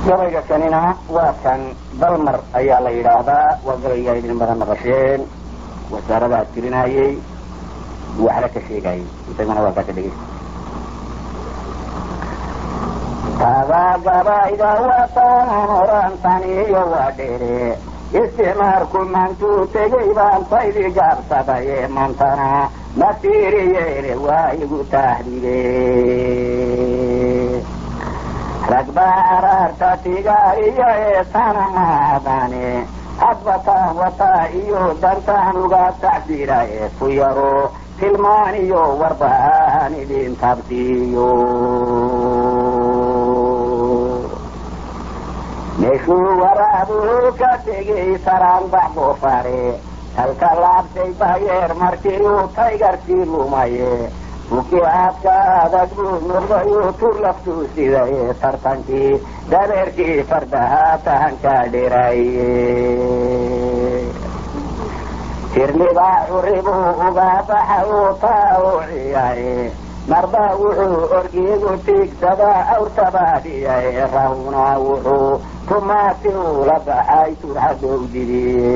Gabayga kanina waa kan Dalmar ayaa la yidhaahdaa. Waa gabaygaa idin badan maqasheen, wasaaradaha tirinayey, waxla ka sheegayay, isaguna waa kaaka dhegeysta. Taada gabayga wataan orantaniyo waa dheere, isticmaarku maantuu tegey baan taydi gaabsadaye, maantana ma fiiriyeene waa igu tahdiide. Rag baa araarta tigaariyo eesana maadane, hadba taan wataa iyo dantaan uga tacsiiraye, ku yaro tilmaan iyo warba aan idin tabsiiyo. Meeshuu waraabuu ka tegey saraan baxdoofaare, halka laabtay bayeer markii uu taygarkii lumaye, bukii aadka adag buu noqdayuu tur laftuu sidaye, tartankii dabeerkii fardaha tahanka dhiraye. Tirnibaa curibuu uga baxa uu taawciyaye, marba wuxuu orgiigu tiigsadaa awrtabaadhiyaye, rahuna wuxuu tumaati ula baxay turxadow didiye.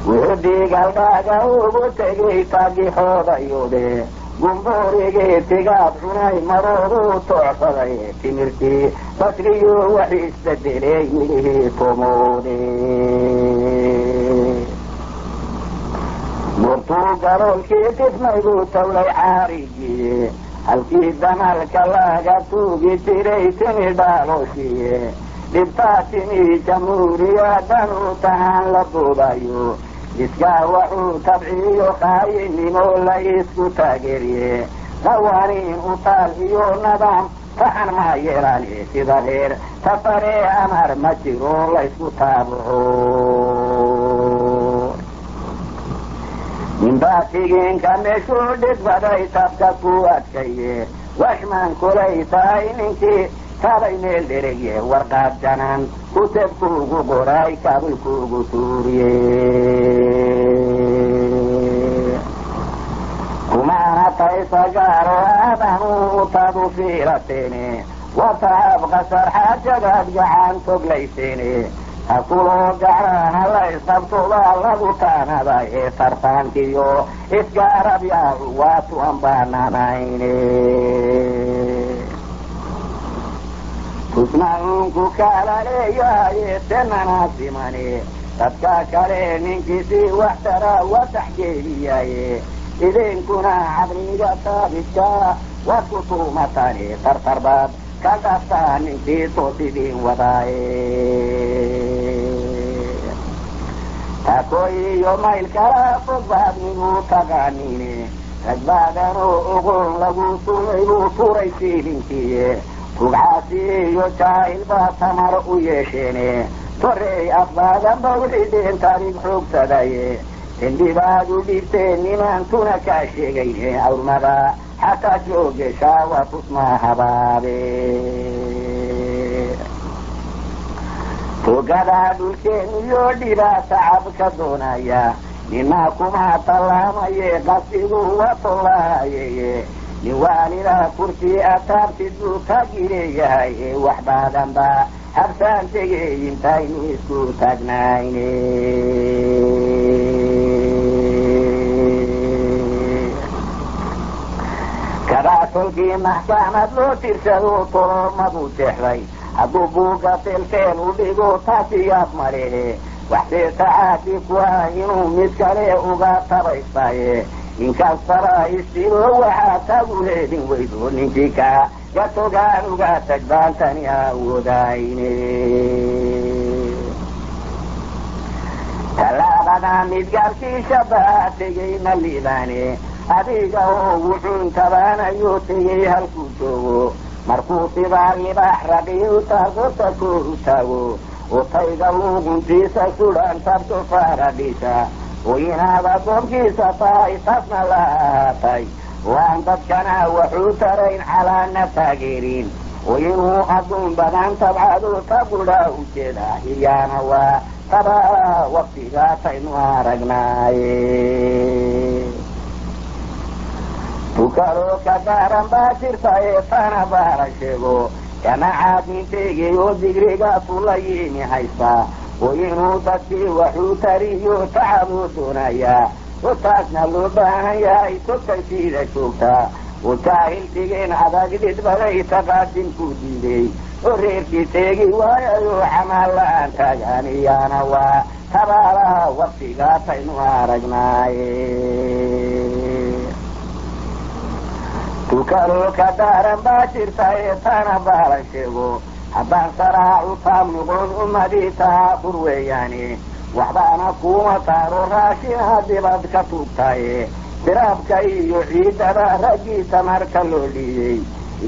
Wuxuu diigaldhaaga ugu tegey taagixoodayude, gumbuurigii tigaad cunay marooduu toocsaday, timirtii basriyu wax isbedeley midhihii tumoode. Goortuu galoolkii tifmay buu tawlay caarigii, halkii damalka laga tuugi jiray timi dhaalooshiye. Dhibtaa timi jamhuuriyadanuu tahaan la duubayo, iskaa waxuu tabciyo qaayinimo la isku taageeriye, qawaaniin u taal iyo nidaam taxan ma yeelane, sida reer tafaree amar ma jiro laysku taabaco. Ninbaa tigiinka meeshuu dhigbaday tabka ku adkaye, washmaan kulay tahay ninkii tabay meel dheregye, warqaad janan kutebkuugu qoray kaabulkuugu tuuriye. Kumaana taysagaaro aadanu tadu fiirateene, wataab qasar xaajadaad gacan toglayseene, hakuloo gacana la isqabtobaa lagu taanadaye, tartaankiyo isgaarabyaacu waa tuan baananayne. Tusnaunku kala leeyahaye tenana simane, dadka kale ninkiisii wax tara waa taxgeeliyaye, idinkuna caqliga taabidka waad ku tuumatane, tartarbaad ka dhaftaa ninkii toos idin wadaaye. Taakooy iyo mayl kala fog baad nigu taqaaniine, rag baadanoo oqoon lagu tumay buu turay siilinkiiye, tugcaasi iyo jaahil baa tamar u yeesheene, torey afbaadanba wixideen taariikh xoogsadaye, dembi baad u dhiibteen nimaantuna kaa sheegayne, awrmada xataa joogeshaa waa tusmaa habaabe. Togadaa dhulkeen iyo dhibaa tacab ka doonaya, nina kuma tallaamaye, qasigu waa tollaayeye, nin waalida kursi ataabtid buu taagileeyahay, wax badanba habsaan tegey intaynu isku taagnayne. Kadaa tolkii maxkamad loo tirsado tolomaduu jeexday, hadduu buugga teelteel u dhigo taasi yaab malehe, waxsee tacaadi ku ah inuu mid kale uga tabaystaye, inkastaba istilo waxaa tagu leedin weydo, ninkii ka gatogaan uga tag baantani awoodayne. Tallaabada midgaabkii shabaha tegey ma liibaane, adiga oo wuxuun tabaanayuu tegey halkuu joogo, markuu sidaa libaax raqiyu taagorta kooru taago, utayga luuquntiisa sudhan tabto faaradhiisa, oo inaad addoonkiisa tahay taasna la ahaatay, oo aan dadkana waxuu tarayn calaana taageerin, oo inuu adduun badan tabcadu tabudha u jeeda, iyaana waa taba waktigaasaynu aragnaaye. Tukaloo ka daaran baa jirta ee tana baalan sheego, jamacaad nin tegey oo digriga tula yimi haysta, oo inuu dadkii waxuu tariyo tacabuu doonayaa, oo taasna loo baahan yahay togtansiida joogta, oo jaahil tigeen adag dhidbaday taqaasimkuu diiday, oo reerkii teegi waayayo xamaal la-aan taagan, iyana waa tabaalaha waktigaasaynu aragnaaye. Tukaloo ka daaran baa jirta ee tana baalan sheego, haddaan saraacu taab noqon ummadii taafur weeyaane, waxbaana kuuma taaro raashina dibad ka tuugtaye, tiraabka iyo ciidaba raggiisa marka loo dhiibay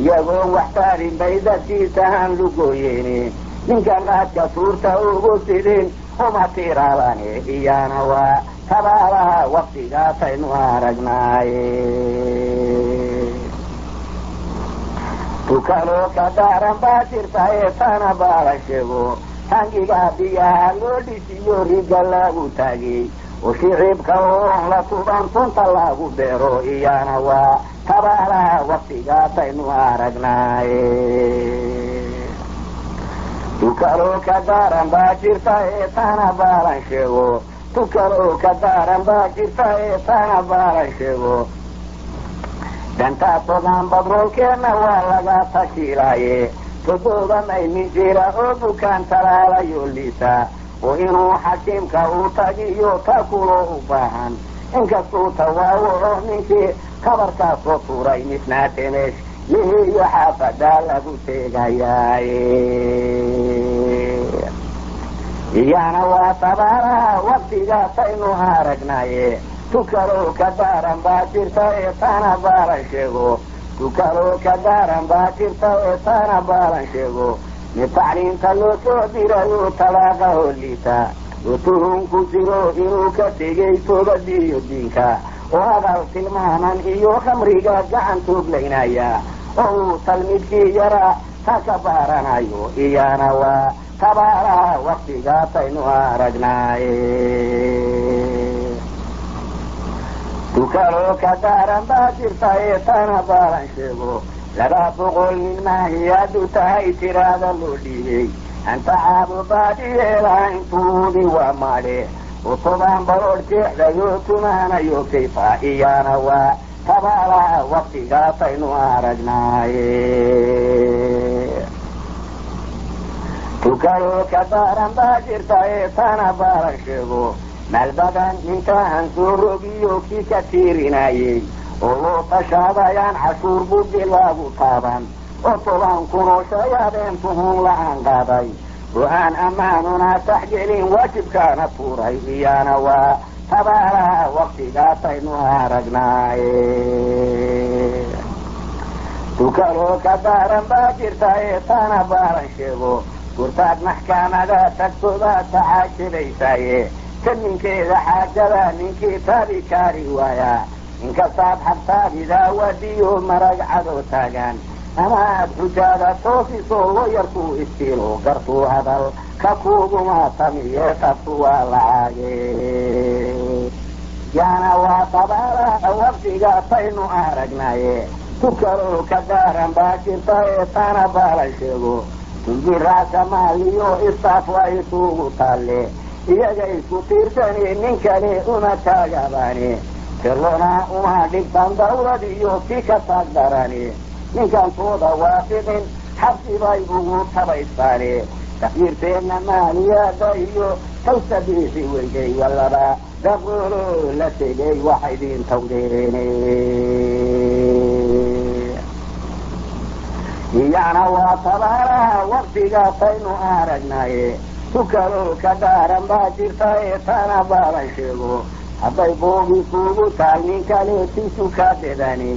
iyagoon wax taarin bay dadkiisahan lugooyeene, ninkan qaadka tuurta ugu sidin uma tiraabane, iyana waa tabaalaha waktigaasaynu aragnaaye. Tukaloo ka daaran baa jirta ee tana baalan sheego, tangiga biyaha loo dhisiyo riga lagu taagay, oo shicibka oon la tuban tunta lagu beero, iyana waa tabaalaha waktigaasaynu aragnaaye. Tukaloo ka daaran baa jirta ee tana baalan sheego, tukaloo ka daaran baa jirta ee tana baalan sheego, dantaa togan badroolkeenna waa laga tashiilaaye, toddoba maynin jira oo bukaan talaalayo liita, oo inuu xakiimka u tagiyo ta kulo u baahan, inkastuu tawaawaco ninkii khabarkaa soo tuuray, misnaa temesh lihiyo xaafadaa lagu teegayaaye, iyana waa tabaalaha waktigaasaynu aragnaaye. Tukaloo ka daaran baa jirta ee tana baalan sheego, tukaloo ka daaran baa jirta ee tana baalan sheego, mid tacliinta loo soo dirayo talaaqa holiita, oo tuhun ku jiro inuu ka tegey toobadiiyo diinka, oo hadal tilmaaman iyo khamriga gacan tuuglaynaya, oo uu talmidkii yaraa ta ka baaranayo, iyana waa tabaalaha waktigaasaynu aragnaaye. Tukaloo ka daaran baa jirta ee tana baalan sheego, 200 nin maahiyaadu tahay tiraada loo dhiibay, hantacaabo baadiyeelaha intuudi waa maadhe, oo toban baroodh jeexdayo tumaanayo kayfa, iyana waa tabaalaha waktigaasaynu aragnaaye. Tukaloo ka daaran baa jirta ee tana baalan sheego, maal badan intaan soo rogiyo kii ka tiirinayey, oo loo tashaadayaan cashuur bugi lagu taaban, oo 10 kunoo shayaadeen tuhun la-aan qaaday, oo aan ammaanuna taxgelin waajibkaana tuuray, iyana waa tabaalaha waktigaasaynu aragnaaye. Tukaloo ka daaran baa jirta ee tana baalan sheego, gurtaad maxkamada tagto baad taxaajibaysaaye, ka ninkeeda xaajada ninkii taabi kaari waayaa, inkastaad xabtaabidaa wadiyo marag cadoo taagan, ama aad xujaada toosiso looyarkuu istiilo, gartuu hadal ka kuuguma tamiye tabtu waa lacage, yaana waa tabaalaha waktigaasaynu aragnaaye. Tukaloo ka daaran baa jirta ee tana baalan sheego, tunjiraasa maaliyo istaaf waa isugu taalle, iyaga isku tiirsani nin kale uma taagabaani, tirlona uma dhigtan dawlad iyo kii ka taag darani, ninkan tooda waafiqin xabsi bay ugu tabaystaane, takyiirteenna maaliyada iyo tawsa biixi weydey, walaba daqoolo la tegey waxa idin tawdeene, iyana waa tabaalaha waktigaasaynu aragnaaye. Tukaloo ka daaran baa jirta ee tana baalan sheego, hadday boogi kuugu taal nin kale tiisu ka dedani,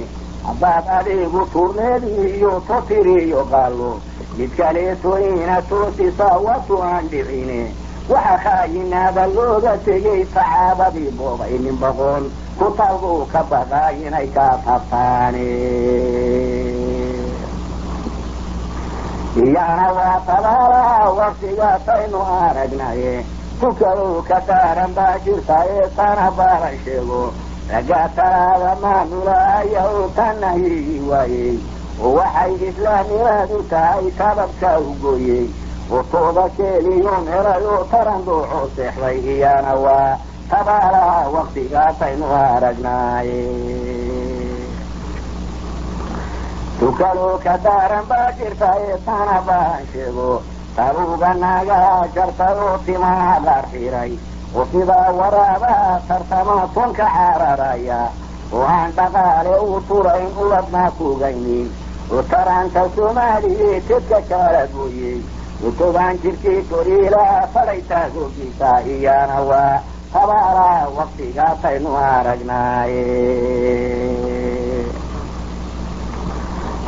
haddaad adigu turneedi iyo totiriyo qaalo, mid kaleeto ina toosisa watu aan dhicine, waxa khaayinaada looga tegey saxaabadii boobay, nin boqon ku talbuu ka baqaa inay ka tabtaane, iyana waa tabaalaha waktigaasaynu aragnaye. Tukaloo ka daaran baa jirta ee tana baalan sheego, Ragga talaada maamulaaya oo tanahyiyi waayey oo waxay islaamnimaadu tahay tababka u gooyey oo tooba keeliyoon helay oo taran dooco seexday, iyana waa tabaalaha waktigaasaynu aragnaaye. Tukaloo ka daaran baa jirta ee tana baan sheego, taruuga naagaha jartay oo timaha qaar xiray oo sidaa waraabaha tartama tunka cararaya oo aan dhaqaale u turayn uladna kugaynin oo taraanta Soomaaliye tedka kala gooyey oo 10 jirkii koriilaha fadhay taagogiisa, iyana waa tabaalaha waktigaasaynu aragnaaye.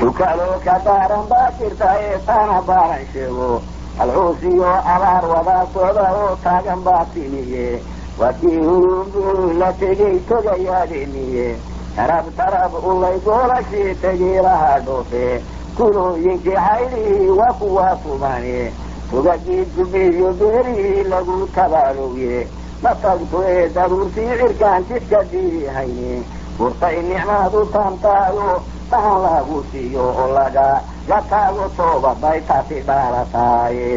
Tukaloo ka daaran baa jirta ee tana baaran sheego, alcuusiyo abaar wada socda oo taagan baa timiye, waa kii huruburu la tegey togayaadeniye, tarab tarab ulay goolashii tegiilaha dhoofe, kulooyinkii xaydhihii waa kuwa tumane, togagii gubiyo beerihii lagu tabaalowye, ma tagto ee daruurtii cirkaan jidka diihayne, gurtay nicmadu taamtaayo tahan lagu siiyo oo laga gataago toobabay taasi dhalataaye.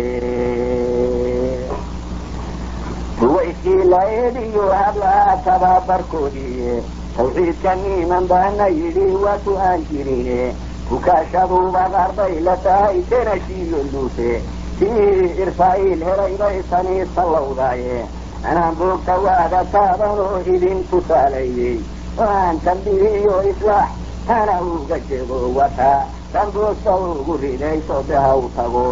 Duwayskii la eediyo hablaha tababarkoodiiye, tawxiidka niman baana yidhi waa ku aan jirine, tukaashaduba qarbay la tahay tenashiyo luuse, tii irfaa'iil helay bay tani sallowdaaye. Anaan boogta waada taaban oo idin tusaaleeyey oo aan tambihiyo islaax tana uga jeego, wata tan boogta ugu ridayso beha u tago.